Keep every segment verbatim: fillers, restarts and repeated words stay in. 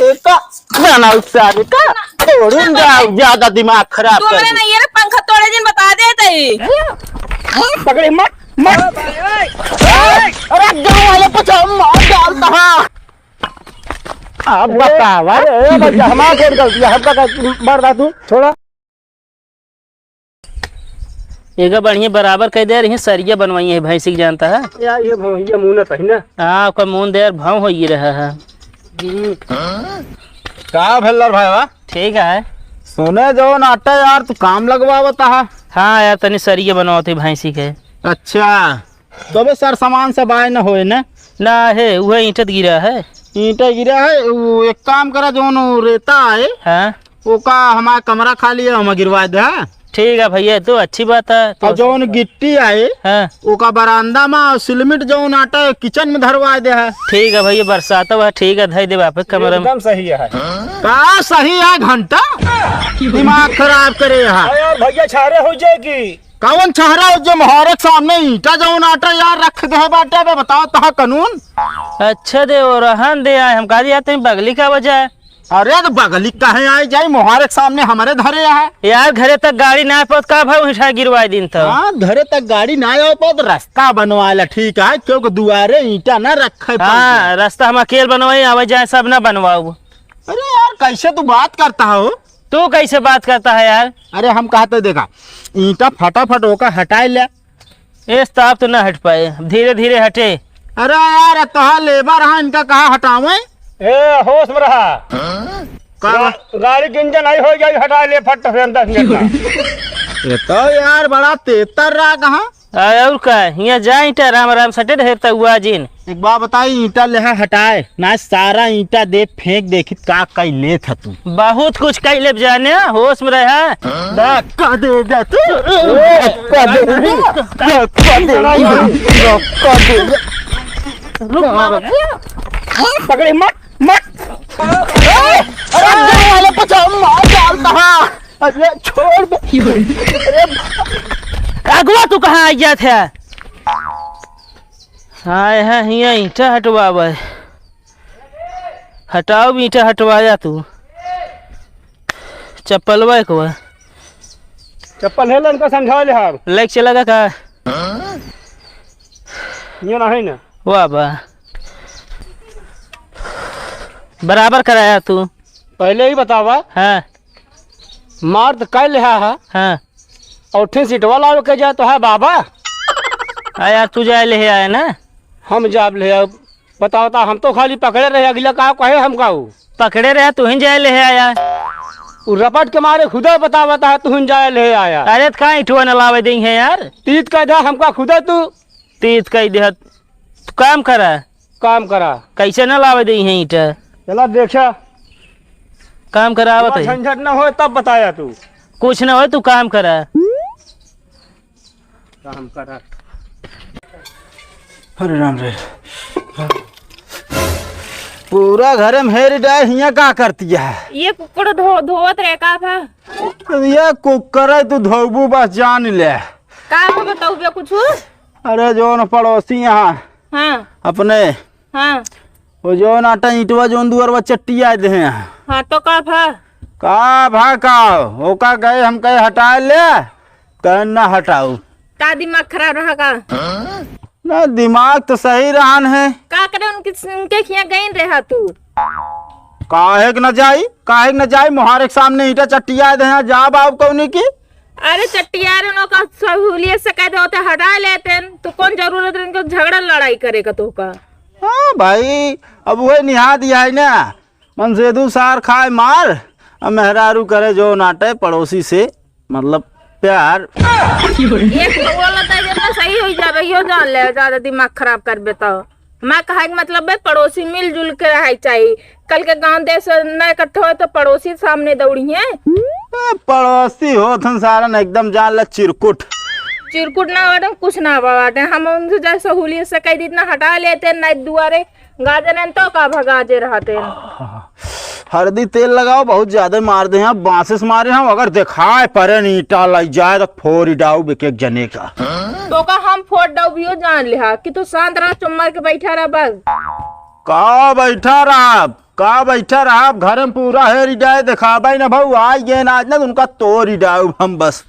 एका बनाऊ सारे का। छोड़ून जाओ, ज्यादा दिमाग खराब कर तोरे दी। नहीं है रे, पंखा तोड़े दिन बता देते ही। पकड़े मत, मत। अरे, गाँव वाले पचास मार डालता है। अब ए, बतावा। अरे, ए, बच्चा, हमार कौन गलती है? हमका का मार दा तू? छोड़ा। एका बढ़िया बराबर कइ दे रही, सरिया बनवाई है भैंसी के, जानता है? यार, ये भैंसिया मुँह ना सही ना। हाँ, ओकर मुँह दे यार, भाव हो ये रहा है। हम्म। का भेलर भाई बा? ठीक है। सुने जौन आटा यार, तू काम लगवावत हा। हाँ यार, तनी सरिया बनवावत है भैंसी के। अच्छा, तो बे सर सामान सब आए न होए न? ना है, उहे ईंटत गिरा है। ईंटा गिरा है, वो एक काम करा, जौन वो रेता है, हाँ। ओका हमार कमरा खाली है, ओमा गिरवा दे, हाँ? ठीक है भैया, तो अच्छी बात है। और जौन गिट्टी है, हाँ। ओका बरामदा में, और सिलमिट जौन आटा है, किचन में धरवा दे है। ठीक है भैया, बरसात हुआ, ठीक है, धई देबे आपके कमरे में। एकदम सही है। का सही है घंटा? दिमाग खराब करे है। अरे यार भैया, छारे हो जाएगी। कौन छहरा हो जे मोहरे के सामने ईंटा जौन आटा यार रख दे बाटे बे, बताओ तहा कानून। अच्छा दे, वो रहन दे, आए हम कहा दिया तुम बगली का वजह है। अरे तो बगली काहे आए जाई, मोहरे के सामने हमरे धरे है। यार घरे तक गाड़ी ना पहुँच का भाई उठा गिरवाए दिन तो। हाँ, घरे तक गाड़ी ना आ पाओ तो रास्ता बनवा ला, ठीक है, क्योंकि दुआरे ईंटा ना रखे हाँ, पड़े। रास्ता हम अकेल बनवाई, आवे जाए सब ना बनवाओ। अरे यार, कैसे तू बात करता हो? तू कैसे बात करता है यार? अरे हम कहते देखा, ईंटा फटाफट ओका हटाए ले। ए साहब तो ना हट पाए, धीरे धीरे हटे। अरे यार, तहा लेबर है, इनका कहा हटावे? ए, होश में रहा। का? गा-, गाड़ी के इंजन आई हो जाई, हटा ले फट से दस मिनट में। ये तो यार बड़ा तेतर रहा कहाँ? आ, और का? हियाँ जा ईंटा राम राम सटे ढेर तक हुआ जिन। एक बात बताई, ईंटा लेहा हटाए, ना सारा ईंटा दे फेंक देखी का कई लेत ह तू। बहुत कुछ कई लेब जाने, होश में रहा। धक्का दे दे तू। धक्का दे दे। धक्का दे दे। धक्का दे दे। रुक मार। पकड़े मत, मत। अरे, अरे, वाले पचास मार डालता है। अरे, छोड़ दे। अरे, अगवा तू कहाँ आ गया था? हाय, हाय, हियाँ ईंटा हटवावे। हटाओ, ईंटा हटवाया तू। चप्पलवा एक बा। चप्पल है, लड़का समझा ले हार। लाइक चला गा का? ये ना है ना। वाह बा। बराबर कराया तू। पहले ही बतावा। हाँ। मार तो कई लेहा है। हाँ। और ठिन सीटवा लावे के जाए तो है बाबा। हाँ यार, तू जाए ले आए ना। हम जाब ले आए। बताओ तो, हम तो खाली पकड़े रहे, अगला का कहे हमका उ? पकड़े रहे, तू ही जाए ले आया। उ रपट के मारे खुदा बतावता है, तू ही जाए ले आया। अरे तो का इठवा न लावे देई है यार? तीत कह दे हमका खुदा तू। तीत कह दे, तू काम करा। काम करा। कैसे न लावे देई है ईंटा? चला देखा। काम करावत है। झंझट न होए तब बताया तू। कुछ न होए, तू काम करा। काम करा। अरे राम रे। पूरा घर में हेर डाय हियाँ का करती है? ये कुक्कड़ धो-, धोवत रहे का भा? ये कुक्कड़ है, तू धोबू बस जान ले। का भा बताऊ बे कुछ? अरे जौन पड़ोसी यहाँ हाँ। अपने हाँ। वो जौन आटा ईंटवा जौन दुअरवा चट्टी आए दे हैं। हाँ, तो का भा? का भा का? ओका गए हम कहे हटाए ले, कहे ना हटाऊ। का दिमाग खराब रहा का? ना, दिमाग तो सही रहन है। का करे उनके, उनके खिया गइन रहा तू? काहे के न जाई, काहे के न जाई? मोहारे के सामने ईंटा चट्टिया दे हैं, जा बाबू कौनी की। अरे चट्टियारन ओका सहूलियत से कह दे होते हटा लेते हैं, तो कौन जरूरत है इनको झगड़ा लड़ाई करे का तो का? हाँ भाई, अब वही निहा दिया है ना, मनसेदू सार खाए मार, अब मेहरारू करे जौन आटे पड़ोसी से, मतलब प्यार। एक तो बोला था जब सही हो जाबे, यो जान ले, ज्यादा दिमाग खराब करबे तो। हमार कहे के मतलब बे, पड़ोसी मिलजुल के रहे के चाही। कल के गांव देश ना इकट्ठा होए तो पड़ोसी सामने दौड़ी हैं। ए, पड़ोसी होत हन सारन एकदम जान ला चिरकुट। चिरकुट ना बाटे, कुछ ना बाटे। हम उनसे जाए सहूलियत से कह दी इतना हटा लेते, नहीं दुआरे गाजर हैं तो का भगा जे रहते हैं। हरदी तेल लगाओ, बहुत ज्यादा मार दे हैं, बांसे से मारे हम, अगर दिखाए परे ईंटा लग जाए तो फोड़ डाउब एक एक जने का। तो का हम फोड़ डाउबियो जान लिहा कि तू शांत रहा, चुप मार के बैठा रहा बस। का बैठा रहा? का बैठा रहा, अब घर में पूरा हेरी जाए, देखाबे न भाऊ, आई गए ना आज ना, उनका तोरी डाउब हम बस।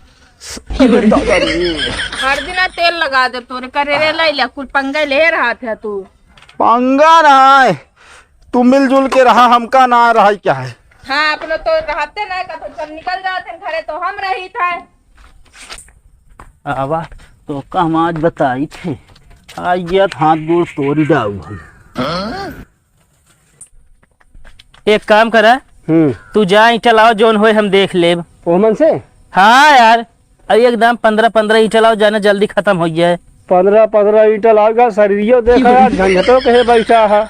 हर दिना तेल लगा दे तोरे, करेरे लाई ला, कुल पंगा ले रहा था तू। पंगा ना है, तू मिलजुल के रहा, हमका ना रहा क्या है? हाँ, अपनो तो रहते ना का, तो जब निकल जाते हैं घरे तो हम रही था। आवा, तो का हम आज बताई थे, आई गया हाथ गोड़ तोरी डाउब हम। एक काम करा, हम्म। तू जा, ईंटा लाओ, जौन होए हम देख लेब। ओमन से? हाँ यार, अरे एकदम पन्द्रह पन्द्रह ईंटा लाओ, जाने जल्दी खत्म हो जाए। पन्द्रह पन्द्रह ईंटा लाओ का, सरियो देखा यार, झंझटो के बैठा है।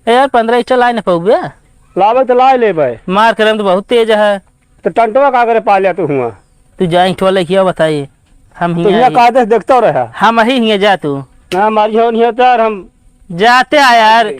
ए यार, पन्द्रह ईंटा लाए न पउबे। लावे तो लाए लेबे। मार करम तो बहुत तेज है। तो टंटवा का करे पा लिया तू हुआ? तू जा, ईंटवा लेके आओ, बताइए। हम तो हियाँ हियाँ ही। का देख, देखता रहा। हम ही हियाँ जा तू। ना, हमारी हो नहीं होता यार, हम जाते हैं यार।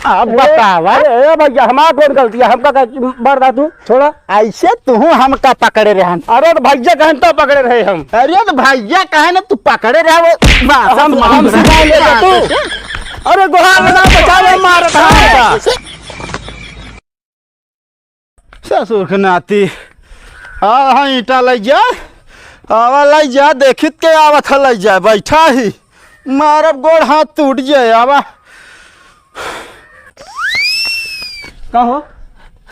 अब अरे, बतावा। अरे, ए भैया, हमार कौन गलती है? हमका का मार रहा तू? थोड़ा ऐसे तू हमका पकड़े रहे हन। अरे तो भैया कहन तो पकड़े रहे हम। अरे तो भैया कहे ना तू पकड़े रहे वो। हम, हम सिखा ले तू। अरे गोहार लगा बचावे मारत है हमका। ससुर के नाती। आ, हाँ, ईंटा लइ जा। आवा लइ जा, देखित के आवत है लइ जा, बैठा ही। मारब गोड़ हाथ टूट जाए, आवा। का हो?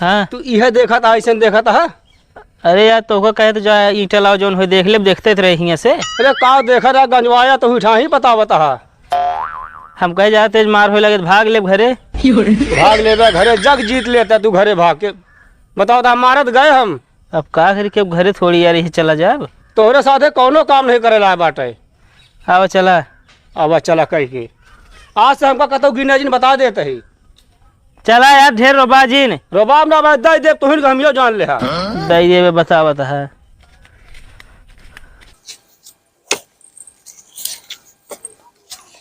हाँ। तू इहे देखत हा, ऐसन देखत हा? अरे यार, तोहका कहे तो जा, ईंटा लाओ, जौन होई देख लेब, देखते तो रहे हियाँ से। अरे का देखत हा, गंजवाया तो उठा ही बतावत हा। हम कहे जा, तेज मार होए लगे तो भाग लेब घरे। भाग लेबे घरे, जग जीत लेता तू घरे भाग के। बताओ तो, मारत गए हम। अब का करी के, अब घरे थोड़ी यार, यही चला जाब। तोहरे साथे कौनो काम नहीं करे ला बाटे। आवा चला। आवा चला कह के। आज से हमका कतौ गिने जिन बता देत ही। चला यार, ढेर रोबा जिन। रोबाब ना बा, दे दे, तुहिन के हमियो जान ले हा। दे देबे, बतावत है।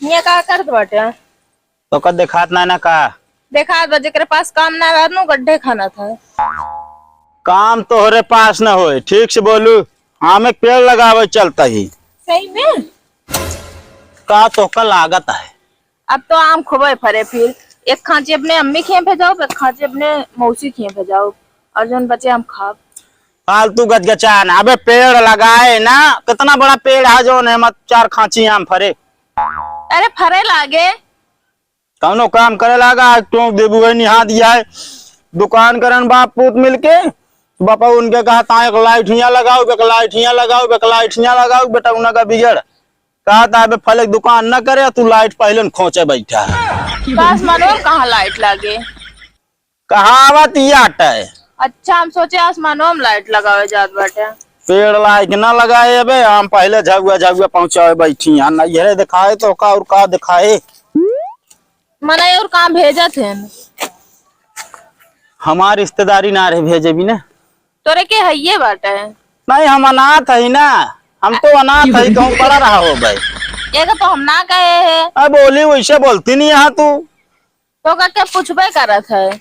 ये का करत बाटे? तोका देखात ना ना का? देखात बा, जेकरे पास काम ना रहत नु गड्ढे खाना था। काम तोहरे पास न होए, ठीक से बोलू, हम एक पेड़ लगावे चलता ही। सही में? का तोका लागत है? अब तो आम खूबे फरे, फिर एक खांची अपने अम्मी खिए भेजाओ, एक खांची अपने मौसी खिए भेजाओ, और जौन बचे हम खाब। फालतू गचगचान, अबे पेड़ लगाए ना, कितना बड़ा पेड़ है जौन है मत चार खांची आम फरे। अरे फरे लागे। कौनो काम करे लागा, क्यों देबू है निहा दिया है। दुकान करन बाप पूत मिलके, बापा उनके कहा ता एक लाइट हियाँ लगाओ, एक लाइट हियाँ लगाओ, एक लाइट हियाँ लगाओ, बेटा उन्हें का बिगड़। कहा ता अबे फलक दुकान न करे, तू लाइट पहले न खोचे बैठा है। तो आसमानों में कहाँ लाइट लागे? कहावत ई आटे। अच्छा, हम सोचे आसमानों में लाइट लगावे जात बाटे। पेड़ लाइट ना लगाए अबे, हम पहले झगुआ झगुआ पहुँचावे बैठी हैं। नैहरे दिखाए तो का और का दिखाए? मने और कहाँ भेजत हैं? हमार रिश्तेदारी ना रहे भेजे भी ना। तोरे के हइये बाटे? नहीं, हम अनाथ है ना, हम तो अनाथ है, कहूँ पड़ा रहा हो भाई। एक तो हम ना कहे है। अब बोली वैसे बोलती नहीं यहाँ तू। तोका के पूछबे करत है?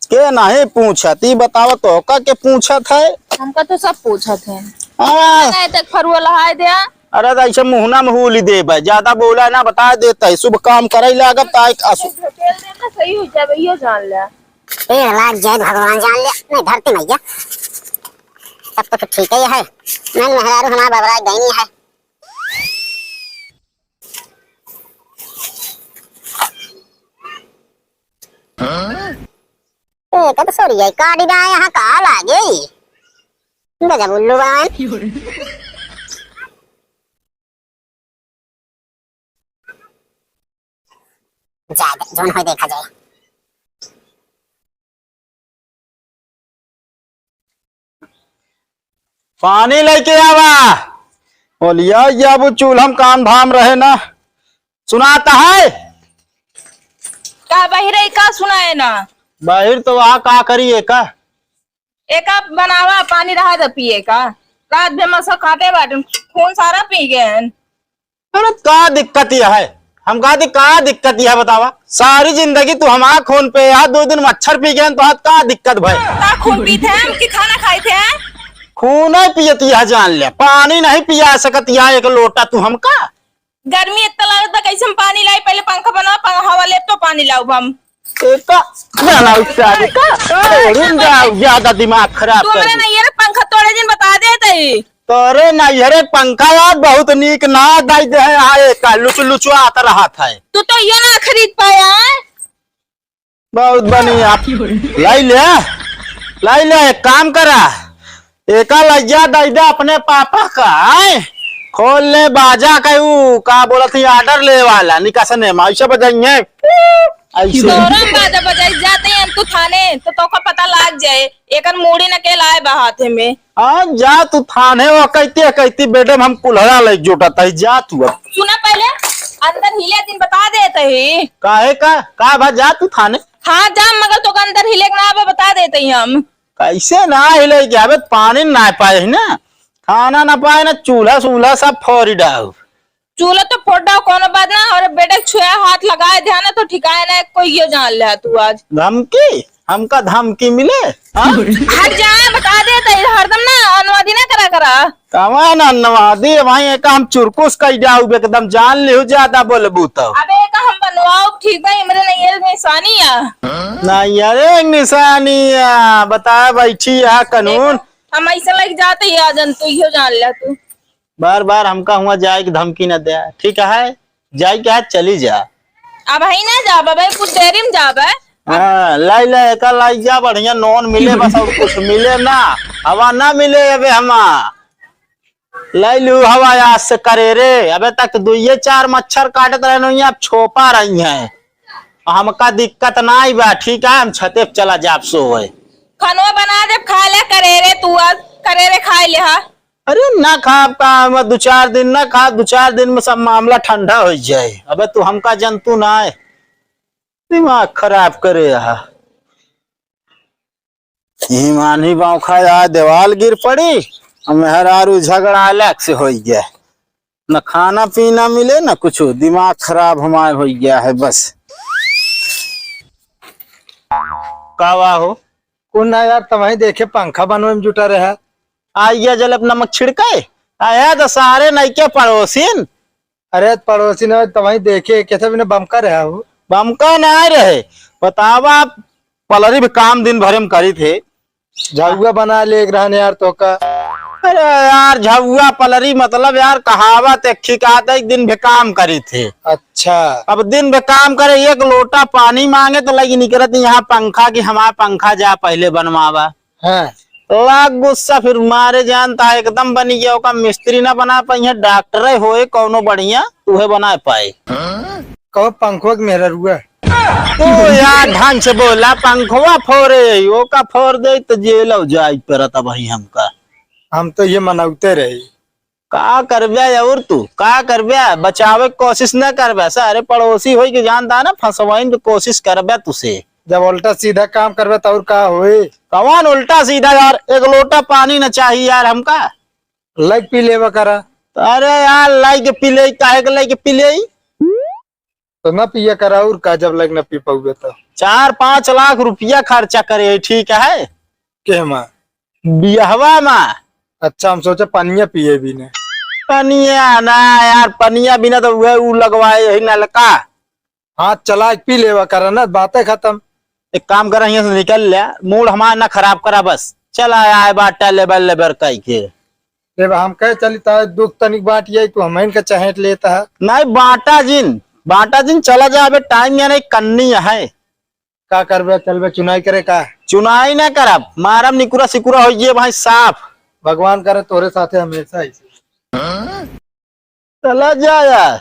के नहीं पूछत, ई बतावा तोका के पूछत है? हमका तो सब पूछत है। हाँ। नहीं तक फरुआ लहाय दे। अरे तो ऐसे मुँह ना मुँह उली देबे, ज्यादा बोला ना, बता देता है, शुभ काम करे लागत है, असु- ढकेल दे ना, सही हो जाबे, यो जान ले। ए, लाग जाए भगवान जान ले, नहीं धरती मैया, सब तो फिर ठीक ही है। नहीं मेहरारू हमार बबरा गई नहीं है। ए, तब सरिया काटी ना यहाँ का लागे? गजब उल्लू बान। जा दे, जौन होई देखा जाए। पानी लेके आवा। बोलिया, ये अब चूल्हा में काम धाम रहे ना। सुनाता है? का बहिरे का सुनाए ना? बाहिर तो वहाँ का करी एका? एका बनावा, पानी रहा था पिए का। रात भर मसा खाते बाटे, खून सारा पी गए हैं। अरे का दिक्कत यह है, हम कहा थी, "का दिक्कत यह बतावा? सारी जिंदगी तू हमारा खून पे, यहाँ दो दिन मच्छर पी गए, तो हाथ का दिक्कत भय?" का खून पीत है हम कि खाना खाइत है? खून ही पियत यह जान ले, पानी नहीं पिया सकत यह एक लोटा तू हमका। गर्मी इतना लागत बा, कैसे हम पानी लाई? पहले पंखा बनाओ, पं-, हवा लेब तो पानी लाउब हम। एका बनाओ सारी का, तोड़ून जाओ, ज्यादा दिमाग खराब तू कर हमरे दी। नैहरे पंखा तोड़े दिन बता देत ही। तोरे नैहरे पंखा यार बहुत नीक ना दाई दे है, आए का लुचु लुचु आत रहत है। तू तो यो ना खरीद पाया है। बहुत बढ़िया। लाई ले, लाई ले, एक काम करा, एका लज्जा दई दे अपने पापा का, आए? खोल ले बाजा का, ऊ का बोलत ही, order ले वाला, निकासने में, ऐसे बजाइए, ऐसे। तोरा बाजा बजाई जाते हैं हम तो थाने, तो तोका पता लाग जाए, एकर मूड़ी न के लाए बा हाथे में। हाँ, जा तू थाने, वो कहती है, कहती, "मैडम, हम कुल्हड़ा ले जुटत है, जा तू अब।" सुना पहले, अंदर हिले दिन बता देत ही। काहे का? का बा, जा तू थाने। हाँ, जा, मगर तोका अंदर हिले के ना आवे, बता देत ही हम। कैसे ना हिले के आवे, पानी ना पाए है ना, खाना ना पाए ना, चूल्हा सूल्हा सब फोड़ डाउ। चूल्हा तो फोड़ डाउ, कोनो बात ना, और बेटे छुआ हाथ लगाए ध्यान है तो ठिकाए ना, कोई यो जान ले तू आज। धमकी? हमका धमकी मिले? हाँ? हट जा, बता देत ही, हरदम ना अनुवादी ना करा करा। कवन अनुवादी? वहीं एक हम चुरकुस कई जाऊ, एकदम जान लिहु ज्यादा बोलबू तो। अबे एक हम बनवाओ, ठीक बा, हमरे नैयर निशानी आ। नैयर निशानी आ, बता बैठी है कानून। हम ऐसे लग जाते ही आ जन तू यो जान ले तू। बार बार हमका हुआ जाए की धमकी न दे, ठीक है? जाए के है, चली जा। अब है ना जाबे, भाई, कुछ देरी में जाबे। हाँ, लाई ले, एका लाई जा, बढ़िया नॉन मिले बस, और कुछ मिले ना। हवा ना मिले अबे हमा। लाई लू हवा आज से करेरे, अबे तक दुइये चार मच्छर काटत रहन, अब छोपा रही हैं। हमका दिक्कत ना आई बा, ठीक है, हम छते पे चला जाब सोए। खानवा बना दे, खा ले करेरे, तू आज करेरे खाए ले हा। अरे ना खाब का, हम दो चार दिन ना खाब, दो चार दिन में सब मामला ठंडा हो जाए। अबे तू हमका जनतू ना है, दिमाग खराब करे यहाँ। ईमान ही बाँव खाए, आज देवाल गिर पड़ी, हम मेहरारू झगड़ा अलग से हो गया, न खाना पीना मिले न कुछ, दिमाग खराब हमार हो गया है बस। का हुआ हो? कुछ ना यार, तमही देखे पंखा बनवे में जुटा रहा। आइया जल अब नमक छिड़के, आया तो सारे नइके पड़ोसिन। अरे पड़ोसी ने तमही देखे, कैसे बिना बमका रहा हो? बमका ना रहे, बतावा, पलरी भी काम दिन भरे में करी थे। झउआ बना ले एक रहन यार तो का। अरे यार, झउआ पलरी मतलब यार, कहावत एक ठिकात एक दिन भी काम करी थे। अच्छा। अब दिन भी काम करे, एक लोटा पानी मांगे तो लगी निकरत यहाँ पंखा की, हमारा पंखा जा पहले बनवावा। हाँ। लाग गुस्सा फिर मारे जानता है, एकदम बनी गया ओका मिस्त्री ना बना पाई है, डॉक्टर होए कौनो बढ़िया, उहे बना पाए। कहो पंखवा के मेहररुआ। तू यार ढंग से बोला, पंखवा फोरे, ओका फोर दे तो जेल जाई परत अब ही हमका। हम तो ये मनौते रही। का करबे और तू, का करबे? बचावे के कोशिश न करबे, सारे पड़ोसी होई के जानता है ना, फंसवाइन के कोशिश करबे तुसे। जब उल्टा सीधा काम करबे तो और का होई? कौन उल्टा सीधा यार, एक लोटा पानी न चाहिए यार हमका। लाइक पी लेवा करा। अरे यार, लाइक पी ले, काहे के लाइक पी ले? तो ना पिया करा और का, जब लाइक ना पी पाउबे तो। चार पाँच लाख रुपया खर्चा करे, ठीक है? के मा? बियहवा मा। अच्छा, हम सोचे पनिया पिए भी ने। पनिया ना यार, पनिया बिना तो वह ऊ लगवाए यही नलका। हाथ चला के पी लेवा करा ना, बातें खत्म। एक काम करा, यहाँ से निकल ले, मूड हमारा ना खराब करा बस। चला आए बाटा लेबर लेबर कई के। जब हम कहे चली तो दुख तनिक बाँट यही, तू हमइन का चहेट लेता है। नहीं, बाटा जिन, बाटा जिन, चला जा, अबे टाइम या नहीं कन्नी है। का करबे, चलबे चुनाई करे का? चुनाई ना करब, मारब निकुरा सिकुरा हो ये भाई साफ। भगवान करे तोरे साथे हमेशा ऐसे। चला जा यार,